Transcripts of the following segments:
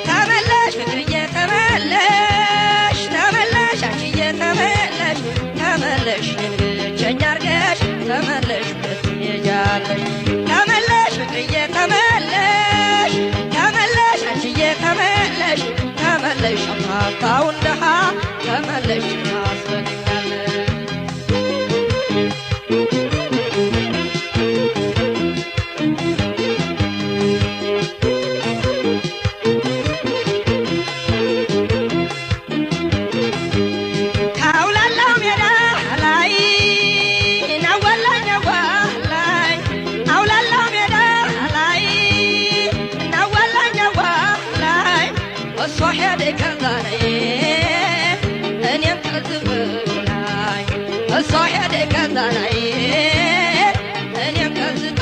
ተመለሽ ፍቅርዬ ተመለሽ፣ ተመለሽ አንቺዬ ተመለሽ፣ ተመለሽ እኔን ብቸኛ አርገሽ ተመለሽ ወዴት ትሄጃለሽ? ተመለሽ ፍቅርዬ ተመለሽ፣ ተመለሽ አንቺዬ ተመለሽ፣ ተመለሽ አምታታውን ደሃ ተመለሽ ታስፈልኛለሽ። ካውላላው ሜዳ ላይ ናወላኝ አዋላይ፣ አውላላው ሜዳ ላይ ናወላኝ አዋላይ፣ እሷ ሄደ ከዛ ላይ እኔም ከዚህ ላይ፣ እሷ ሄደ ከዛ ላይ እኔም ከዚህ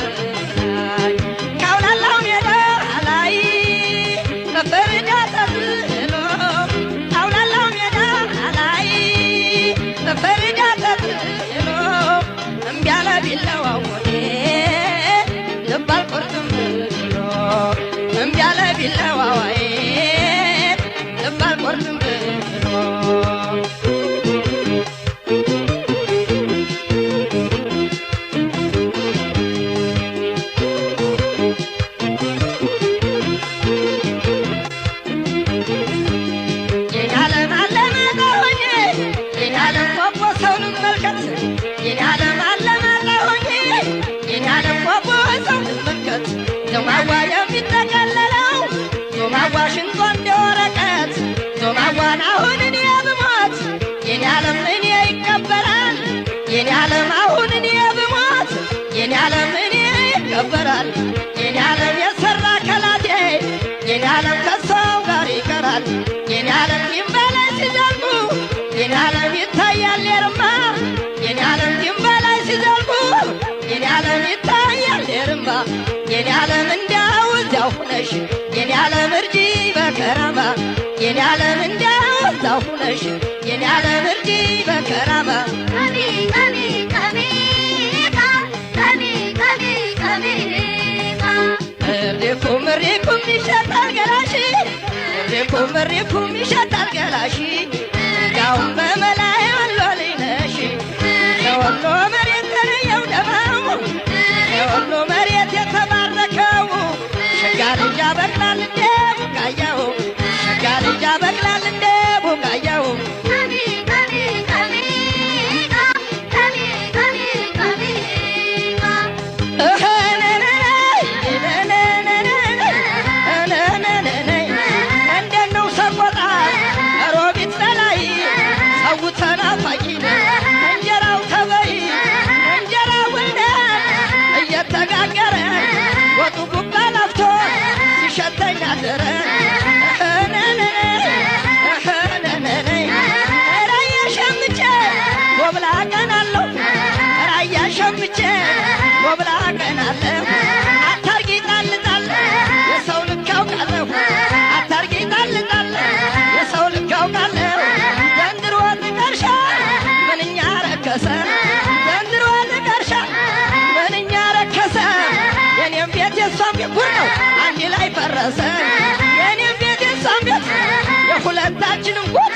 ላይ፣ ካውላላው ሜዳ ላይ በፍርዳ ተጥሎ፣ አውላላው ሜዳ ላይ በፍርዳ ተጥሎ፣ እምቢ አለ ቢለዋወኔ ልብ አልቆርጥም ብሎ፣ እምቢ አለ ቢለዋዋዬ ልብ አልቆርጥም ብሎ። የኔ ዓለም አለመጣ ሆኜ፣ የኔ ዓለም ቆቦ ሰው ልመልከት፣ የኔ ዓለም አለመጣ ሆኜ፣ የኔ ዓለም ቆቦ ሰው ልመልከት፣ ዞማዋ የሚጠቀለለው ዞማዋ ሽንጧ እንደ ወረቀት፣ ዞማዋን አሁን እኔ ብሞት የኔ ዓለም እኔ ይቀበራል፣ የኔ ዓለም አሁን እኔ ብሞት የኔ ዓለም እኔ ይቀበራል፣ የኔ ዓለም የሰራ ከላቴ የኔ ዓለም ከሰው ጋር ይቀራል፣ የኔ ዓለም ድንበር ላይ ሲዘልቁ የኔ ዓለም ይታያል የርማ፣ የኔ ዓለም ድንበር ላይ ሲዘልቁ የኔ ዓለም ይታያል የርማ፣ የኔ ዓለም እንዲያው እዚያው ሁነሽ የኔ ዓለም እርጂ በከራማ፣ የኔ ዓለም እንዲያው እዚያው ሁነሽ የኔ ዓለም እርጂ በከራማ። እሪኩም እሪኩም ይሸጣል ገላሽ፣ እሪኩም እሪኩም ይሸጣል ገላሽ፣ ያውም በመላ የወሎ ልጅ ነሽ፣ የወሎ መሬት ተለየው ደማሙ፣ የወሎ መሬት የተባረከው፣ ሸጋ ልጅ ያበቅላል እንደ ቡቃያው፣ ሸጋ ልጅ ያበቅላል እንደ ቡቃያው። እንዴት ነው ሰቆጣ ሮቢት በላይ ሰው ተናፋቂ እንጀራው ተበይ እንጀራው ወልደን እየተጋገረ ወጡ ጉባ ላፍቶ ሲሸተኝ አደረ። ራያ ሸምቼ ጎብላ ቀናለሁ፣ ራያ ሸምቼ ጎብላ ቀናለሁ፣ አታርጊ ጣል ጣል የሰው ልክ አውቃለሁ፣ አታርጊ ጣል ጣል የሰው ልክ አውቃለሁ። ዘንድሮ ጥቀርሻ ምንኛ ረከሰ፣ ዘንድሮ ጥቀርሻ ምንኛ ረከሰ፣ የኔም ቤት የሷም ቤት ጉድ ነው አንድ ላይ ፈረሰ፣ የኔም ቤት የሷም ቤት የሁለታችንም ጉድ።